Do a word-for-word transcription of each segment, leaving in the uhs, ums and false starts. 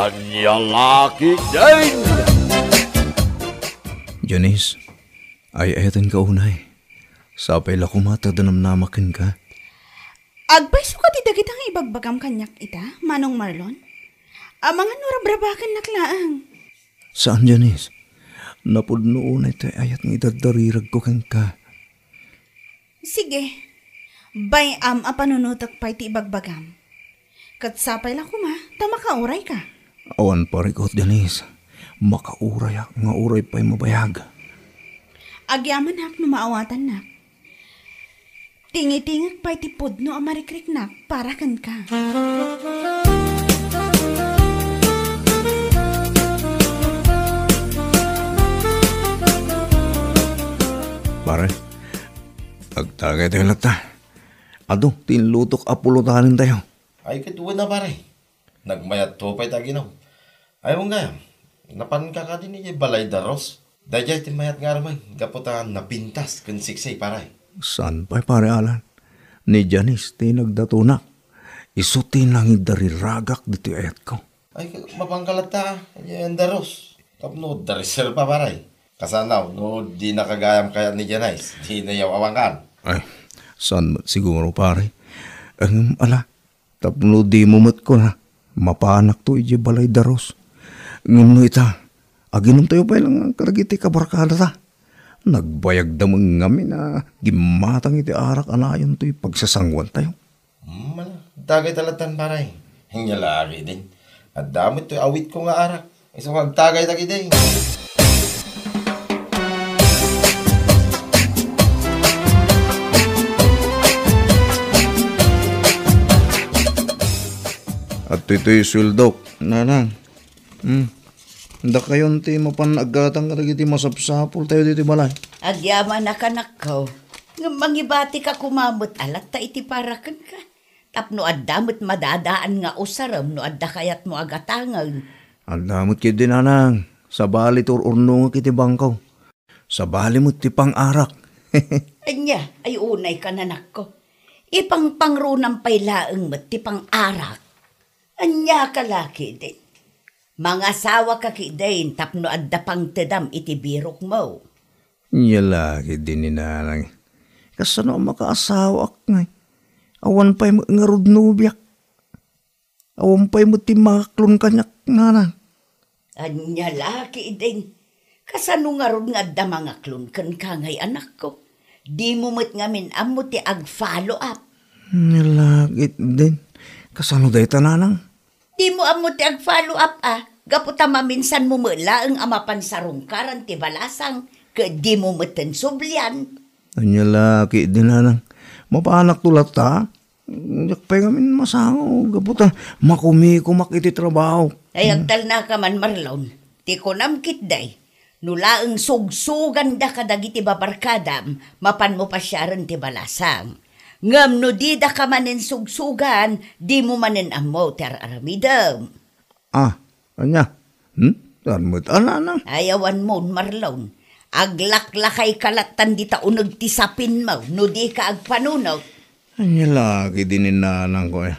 Ania la ketdin? Janice, ay-ayatenka unay. Sapay la koma ta danamnama kenka. Agpayso kadi dagita nga ibagbagam kaniak ita, Manong Marlon? Amangan no rabrabakennak laeng. Saan, Janice. Napudno unay ti ayat nga idardariragko kenka. Sige. Bay-am a panunotek pay ti ibagbagam. Ket sapay la koma ta makaurayka. Awan parikut, Janice. Makaurayak nga uray pay mabayag. Agyamanak no maawatannak. Tingitingek pay ti pudno a marikriknak para kenka. Pare, agtagaytayo latta. Adu ti inlutok a pulutanentayo. Ay, ket wen a, pare. Nagmayatto pay ti aginum. Ay, wen gayam, napanka kadi idiay balay da Ros? Daydiay ti mayat nga armen, gapu ta napintas ken siksay, pare. Saan pay, Pare Alan? Ni Janice ti nagdatonak. Isu ti nangidariragak ditoy ayatko. Ay, mapanka latta, idiay da Ros. Tapno adda reserba, pare. Kasano, no dinaka gayam kayat ni Janice, dinayo a mapan. Ay, saan met siguro, pare? Ngem ala, tapno dimo met kuna, mapanakto idiay balay da Ros. Ngem no ita, aginumtayo pay laeng kadagiti kabarkadata. Nagbayagda met ngamin a gimmatang iti arak a nayon toy pagsasanguantayo. Hmm, ala, agtagayta lattan, pare. Ania la ketdin. Adda met toy awitko nga arak. Isu nga agtagayta ketdi. Adtoy toy sueldok, nanang. Hmm. Dakayon ti mapan aggatang kadagiti masapsapultayo ditoy balay. Agyamanak, anakko. Ngem mangibatika koma met a latta iti para kenka. Tapno adda met madadaan nga usarem no adda kayatmo a gatangen. Adda met ketdi, nanang. Sabali ti ur-urnongek iti bangko. Sabali met ti pang-arak. Ania, ay unayka, anakko. Ipangpangrunam pay laeng met ti pang-arak. Ania ka la ketdin? Mangasawaka ketdin tapno adda pangtedam iti birokmo. Ania la ketdin ni nanang. Kasano a makaasawaak ngay? Awan pay met ngarud nobiak. Awan pay met ti mangaklon kaniak, nanang. Ania la ketdin? Kasano ngarud nga adda mangaklon kenka ngay, anakko? Dimo met ngamin ammo ti ag-follow up. Ania la ketdin? Kasano dayta, nanang? Dimo ammo ti ag-follow up a, gapu ta maminsanmo met laeng a mapan sarungkaran ti balasang, ket dimo metten sublian. Ania la ketdin, nanang? Mapanakto latta? Diak pay ngamin masango, gapu ta makumikomak iti trabaho. Ay, agtalnaka man, Marlon. Ti kunam ketdi, no laeng sugsuganda kadagiti babarkadam, mapanmo pasiaren ti balasang. Ngem no didaka manen sugsugan, dimo manen ammo ti ar-aramidem. Ah, ania? Hmm? Saan met a, nanang? Ay, awan mon, Marlon. Aglaklakayka lattan dita uneg ti sapinmo, no dika agpanunot. Ania la ketdin ni nanangko, eh.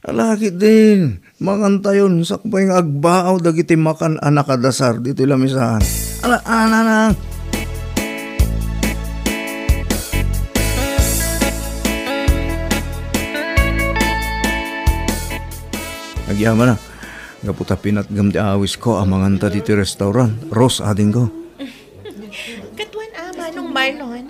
Ala ketdin, mangantayon, sakbay nga agbaaw dagiti makan a nakadasar ditoy lamisaan. Ala, a, nanang! Agyamanak, gapu ta pinatgam ti awisko a manganta ditoy restaurant. Ros, adingko. Ket wen a, Manong Marlon.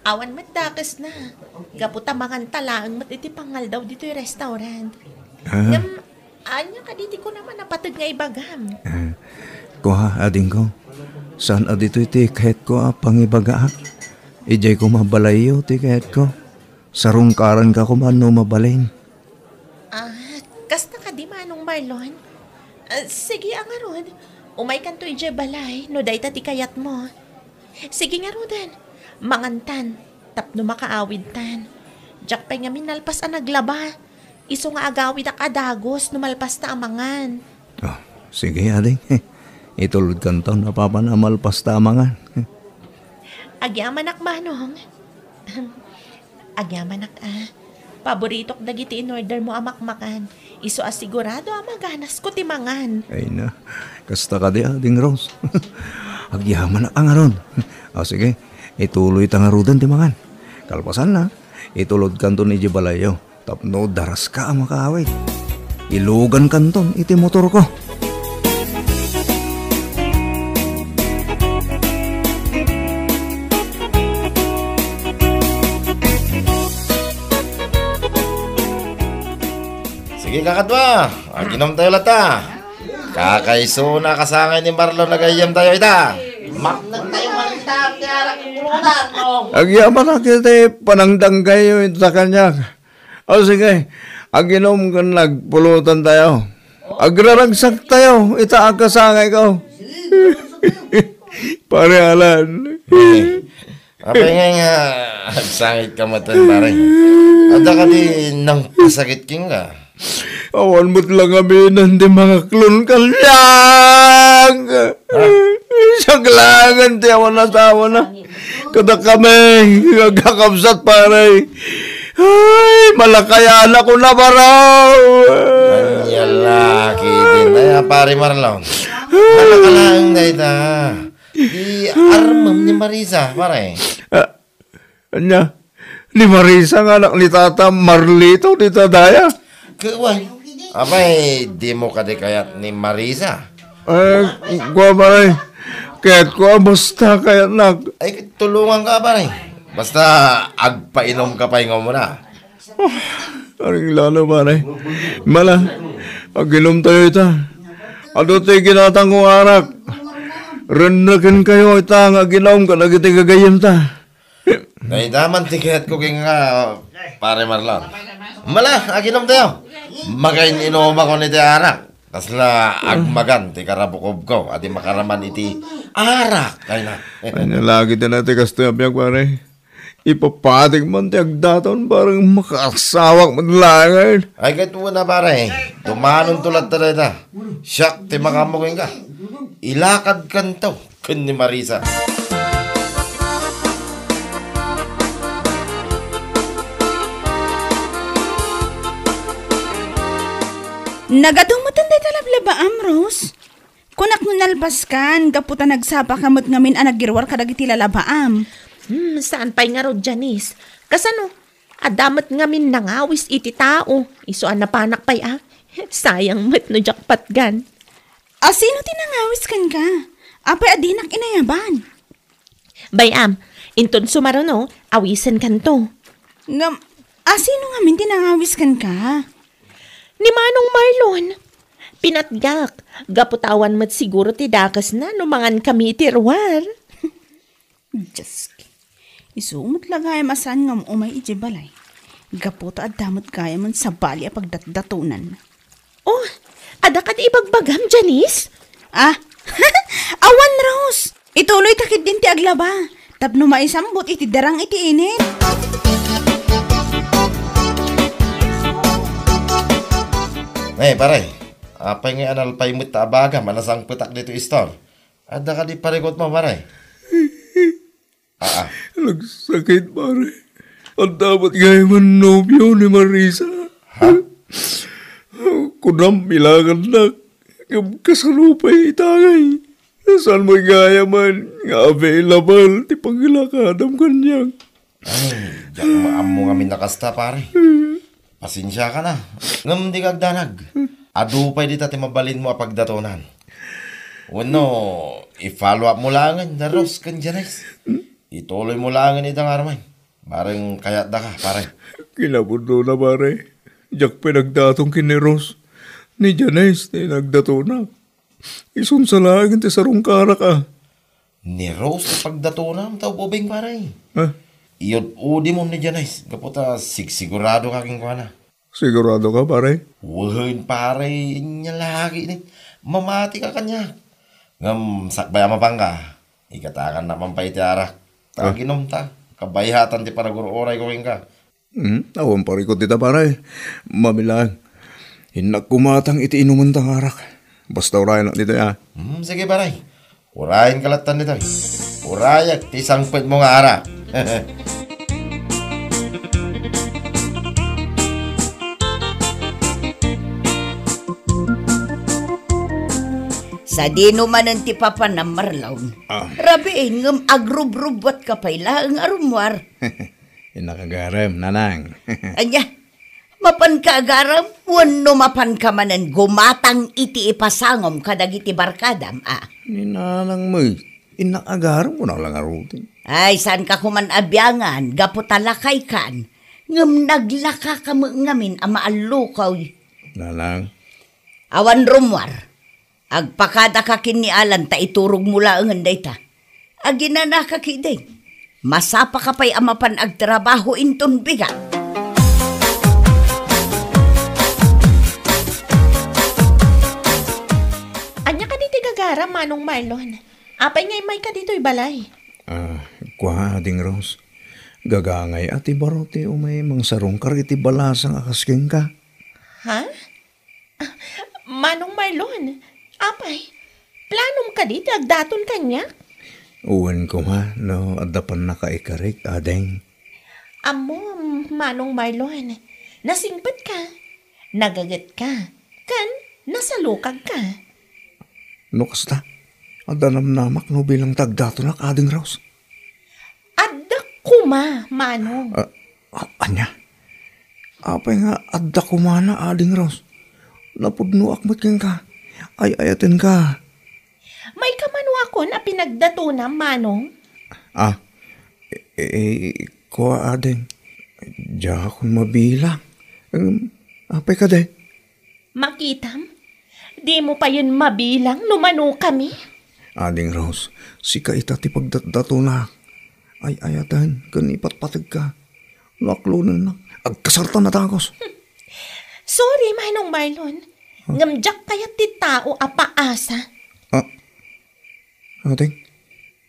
Awan met dakesna. Gapu ta manganta laeng met iti pangaldaw ditoy restaurant. Ah. Ngem, ania kadi ti kunam a napateg nga ibagam? Ah, kua, adingko. Saan a ditoy ti kayatko a pangibagaak? Idiay koma balayyo ti kayatko. Sarungkaranka koma no mabalin. Ah, kasta kadi, Manong Marlon? Ah, sige a ngarud. Umaykanto idiay balay no dayta ti kayatmo. Sige ngaruden, mangantan tapno makaawidtan. Diak pay ngamin nalpas a naglaba. Isu nga agawidak a dagus no malpasta a mangan. Oh, sige, ading. Itulodkanto no apaman a malpasta a mangan. Agyamanak, Manong. Agyamanak a. Paboritok dagiti in-order mo a makmakan. Isu a sigurado a maganasko ti mangan. Ay na, kasta kadi a, Ding Rose. Agyamanak a ngarud. O sige, ituloy ta ngaruden ti mangan. Kalpasanna, itulodkanton idiay balayyo tapno daraska a makaawid. Ilugankanton iti motorko. Sige, kakadua. Aginom tayo latta. Kakaisuna kasangay ni Marlon a gayyemtayo ita. Maknagtayo malintag ti arak iti pulutan, no? Agyamanak iti panangdanggayo ita kaniak. O sige, aginom ken nagpulutan tayo. Agraragsak tayo, ita a kasangayko. Pare Alan. Eh, apay nga nga, agsangit ka met, pare. Adda kadi nangpasakit kenka? Awan met la ngamin ti mangaklon kaniak. Ha? Siak laengen ti awan asawana. Kadakami, nga agkakabsat, pare. Ay, malakayan ako na baraw. Ania la ketdin. Ay, a, pare Marlon. Malaka laeng dayta. Di armem ni Marisa, pare. Ah, ania? Ni Marisa nga anak ni Tata Marlito dita daya? Kuwan. Apay, dimo kadi kayat ni Marisa? Eh, kua, pare. Kayatko a basta kayatnak. Ay, tulonganka, pare. Basta agpainumka pay nga umuna. Oh, aring lalo, pare. Mala, aginom tayo ita. Adu ti ginatangko nga arak. Renreken kayo ita nga aginom kadagiti gagayyemta. Dayta man ti kayatko kenka, pare Marlon. Mala, aginom tayo. Magain-inumakon iti arak. Kasla agmagan ti karabukobko a di makaraman iti arak, ay na. Ania la ketdin ti kastoy a biag, pare? Ipapatik man ti agdaton, bareng makaasawak met laengen. Ay, ket una, pare. Tumanonto latta dayta. Siak ti makaammo kenka. Ilakadkanto ken ni Marisa. Nagadu meten dayta lablabaam, Rose. Kunak no nalpaskan, gapu ta nagsapaka met ngamin a nagirwar kadagiti lalabaam. Hmm, saan pay ngarud, Janice? Kasano? Adda met ngamin nangawis iti tao. Isu a napanak pay a. Sayang met no diak patgan. A, sino ti nangawis kenka? Apay a dinak inayaban? Bay-am, inton sumaruno, awisenkanto. Ngem, a, sino ngamin ti nangawis kenka? Ni Manong Marlon. Pinatgak, gapu ta awan met siguro ti dakesna no mangankami iti ruar. Dioski. Isu met la gayam a saan nga um-umay idiay balay. Gapu ta adda met gayam a sabali a pagdatdatonanna. Oh, adda kadi ibagbagam, Janice? Ah, awan, Rose. Ituloy ta ketdin ti aglaba. Tapno maisambot iti darang iti init. Eh, pare. Apay nga analpay met ta abagam a nasangpetak ditoy istor? Adda kadi parikutmo, pare? Aa. Nagsakit, pare. Adda met gayam a nobio ni Marisa. Ha? Kunam, ilagannak. Ngem kasano pay itangay? Saan met gayam nga available ti pangilakadam kaniak? Ay, diak maammo ngamin a kasta, pare. Pasensiakan a. Ngem dika agdanag. Adu pay dita ti mabalinmo a pagdatonan. Wenno, i-follow up mo laengen da Rose ken Janice. Ituloy mo laengen ida nga aramay. Bareng kayatdaka, pare. Kinapudnona, pare. Diak pay nagdaton ken ni Rose. Ni Janice ti nagdatona. Isunsa laeng ti sarungkarak a. Ni Rose ti pagdatonam ta ubing, pare. Ah? Iyud-udimon ni Janice, gapu ta sigsigurado ka kenkuana. Sigurado ka, pare? Wen, pare, inya lagi ni. Mamati ka kaniak. Ngem sakbay a mapanka, igatakan na man pay ti arak. Ta Ah. aginom ta. Kabayatan ti panagur-uray ko kenka. Hmm, awan parikut dita, pare. Mamilaen. Innak kumatang iti inumen ta nga arak. Basta urayanak ditoy, ah. Hmm, sige, pare. Urayen ka lattan ditoy. Urayak ti sangpet mo nga arak. Sadino manen ti papanam, Marlon? Ah. Rabiin, ngem agrubrubbuatka pay laeng a rummuar. Innak agarem, nanang. Ania, mapanka agarem wenno mapanka manen gumatang iti ipasangom kadagiti barkadam, a? Ni nanang met, innak agarem, kunak la ngaruden. Ay, saanka koman a biangan, gapu ta lakaykan, ngem naglakaka met ngamin a maallukoy. Nanang. Awan rummuar. Agpakadaka ken ni Alan ta iturogmo laengen dayta. Aginanaka ketdi. Masapaka pay a mapan agtrabaho inton bigat. Ania kadi ti gagaram, Manong Marlon? Apay nga immayka ditoy balay? Ah, kua, Ading Rose. Gagangay a ti baro ti umay mangsarungkar iti balasang a kas kenka. Ha? Ah, Manong Marlon, apay, planom kadi ti agdaton kaniak? Wen koma no adda pannakaikarik, ading. Ammom, Manong Marlon, nasingpetka, nagagetka, ken nasalukagka. No kasta, adda namnamak no bilang ti agdatonak, Ading Rose. Adda koma, Manong. Ah, ah, ania? Apay nga adda komana, Ading Rose? Napudnoak met kenka. Ay-ayatenka. Maikamanuakon a pinagdatonam, Manong? Ah, e, e, e, kua, ading. Diakon mabilang. Em, apay kadi? Makitam, dimo payen mabilang no mano kami. Ading Rose, sika ita ti pagdatdatonak. Ay-ayaten ken ipatpategka. No aklonennak, agkasarta a dagus. Sorry, Manong Marlon. Huh? Ngem diak kayat ti tao a paasa. Ah, Ading,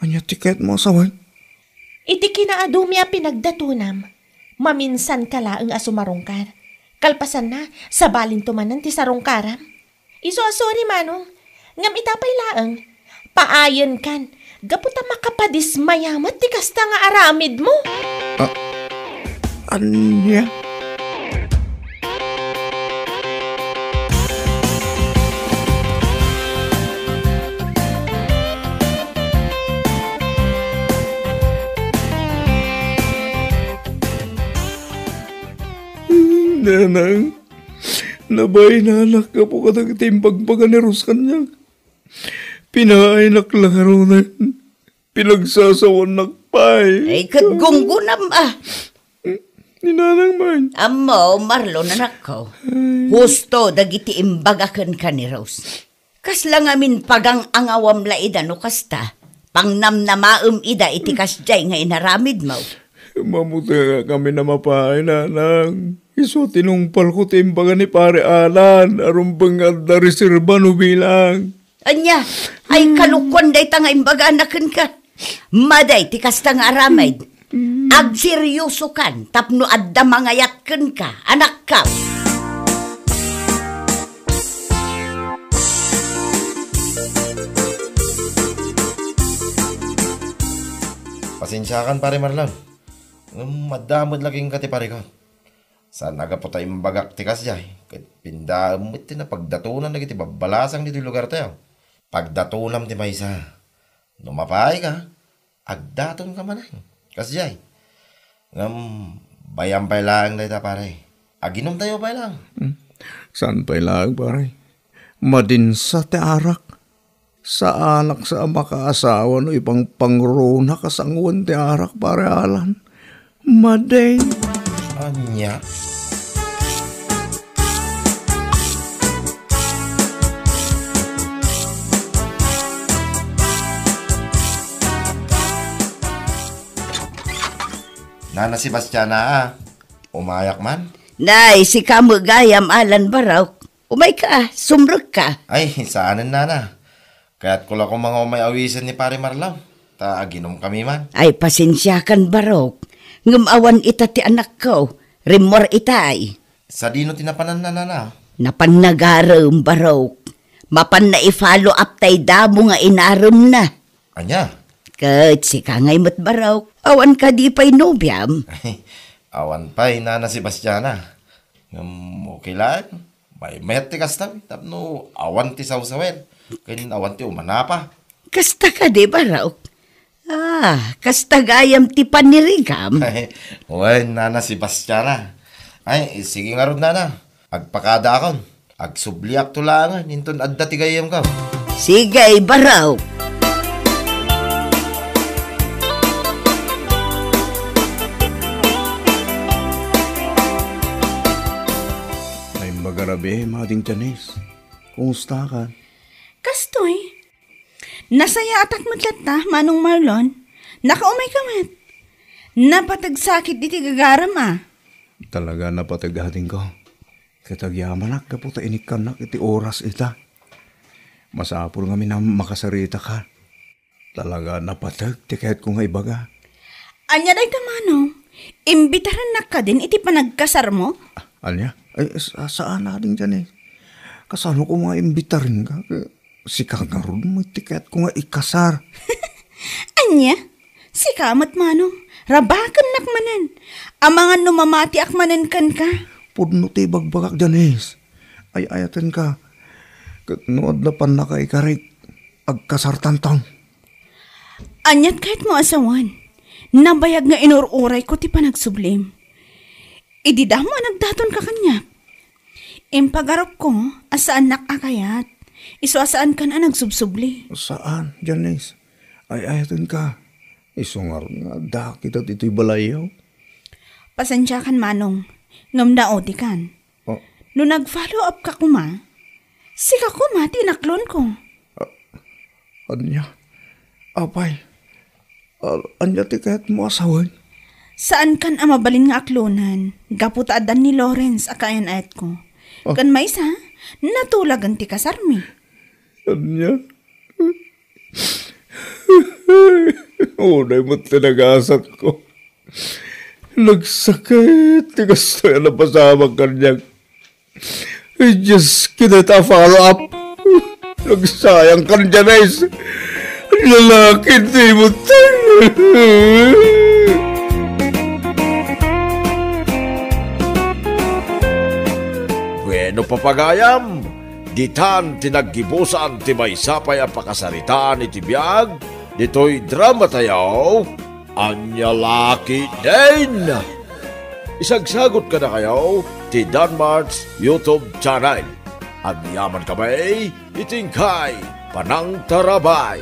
ania ti kayatmo a sawen? Iti kinaadumi a pinagdatonam, maminsanka laeng a sumarungkar. Kalpasanna, sabalinto manen ti sarungkaram. Isu a sorry, Manong. Ngem ita pay laeng, paayenkan, gapu ta makapadismaya met ti kasta nga aramidmo. Ah, ania? Nanang, nabainanak gapu kadagiti imbagbaga ni Rose kaniak. Pinaaynak la ngaruden. Pinagsasawanak pay. Ay, ket gunggonam, a. Ni Nanang man. Ammo, Marlon, anakko. Ay. Husto dagiti imbaga kenka ni Rose. Kasla ngamin pagang-angawam la ida no kasta. Pangnamnamaem ida iti kasdiay nga inaramidmo. Mamutengakami a mapay, Nanang. Isu ti nungpalko ti imbaga ni Pare Alan a rumbeng nga adda reserba no bilang. Ania, ay, mm, kalokuan dayta nga imbagana kenka. Madi ti kasta nga aramid. Mm. Agseryosokan tapno adda mangayat kenka, anakko. Pasensiakan, Pare Marlon. Ngem adda met la kenka ti parikot. Saan a gapu ta imbagak ti kasdiay, ket pindaem met ti napagdatonan dagiti babbalasang ditoy lugartayo. Pagdatonam ti maysa. No mapaayka, agdatonka manen. Kasdiay. Ngem, bay-am pay laeng dayta, pare. Aginumtayo pay laeng. Hmm. Saan pay laeng, pare? Madinsa ti arak. Saanak sa a makaasawa no ipangpangrunak a sangoen ti arak, Pare Alan. Madi. Ania? Nana Sebastiana, a. Umayak man? Nay, sika met gayam, Alan Barok. Umayka, sumrekka. Ay, saanen, nana. Kayatko la koma nga umay awisen ni Pare Marlon, ta aginumkami man. Ay, pasensiakan, Barok. Ngem awan ita ti anakko. Rimmuar ita, ay. Sadino ti napananna, nana? Napan nagarem, Barok. Mapanna i-follow up tay damo nga inaremna. Ania? Ket sika ngay met, Barok. Awan kadi pay nobiam? Awan pay, Nana Sebastiana. Ngem okay laeng. Paimayat ti kasta, tapno awan ti sawsawen, ken awan ti umanapa. Kasta kadi, Barok? Ah, kasta gayam ti panirigam? Wen, Nana Sebastiana. Ay, sige ngarud, Nana. Agpakadaakon. Agsubliakto laengen inton adda ti gayyemko. Sige, Barok. Ay, magarabi, Mading Janice. Kumusta ka? Kastoy, nasayaatak met latta, Manong Marlon. Nakaumayka met. Napateg sakit diti gagaram, a. Talaga napateg, adingko. Ket agyamanak gapu ta inikkannak iti oras ita. Masapul ngamin a makasarita ka. Talaga napateg ti kayatko nga ibaga. Ania dayta, Manong? Imbitarennak kadin iti panagkasarmo? Ah, ania? Ay, sa-, saan, Ading Janice. Kasano ko nga imbitarenka? Sika ngarud met ti kayatko nga ikasar. Ania? Sika met, Manong? Rabakennak manen. Amangan no mamatiak manen kenka. Pudno ti ibagbagak, Janice. Ay-ayatenka. Ket no adda pannakaikarik, agkasartanton. Aniat kayatmo a sawen? Nabayag nga inur-urayko ti panagsublim. Idi damo a nagdatonka kaniak. Impagarupko a saannak a kayat. Isu a saankan a nagsubsubli. Saan, Janice. Ay-ayatenka. Isu ngarud nga adda kita ditoy balayyo. Pasensiakan, Manong. Ngem naudikan. Oh. No nag-follow up ka koma, sika koma ti inaklonko. Ah, ania? Apay, ah, ania ti kayatmo a sawen? Saankan a mabalin nga aklonen, gapu ta addan ni Lawrence a kaayan-ayatko. Ah. Ken maysa, natulagen ti kasarmi. Ania? Unay met ti nagasatko. Nagsakit ti kastoy a napasamak kaniak. Ay, Diyos, kinita follow up. Nagsayang kan Janice. Lalaki, di mo tayo. Bueno, papagayam, ditan ti naggibusan ti maysa pay a pakasaritaan iti biag ditoy drama tayo, Ania La Ketdin. Isagsagot kadakayo ti Danmart's YouTube channel. Agyaman kami iti inkay panangtarabay.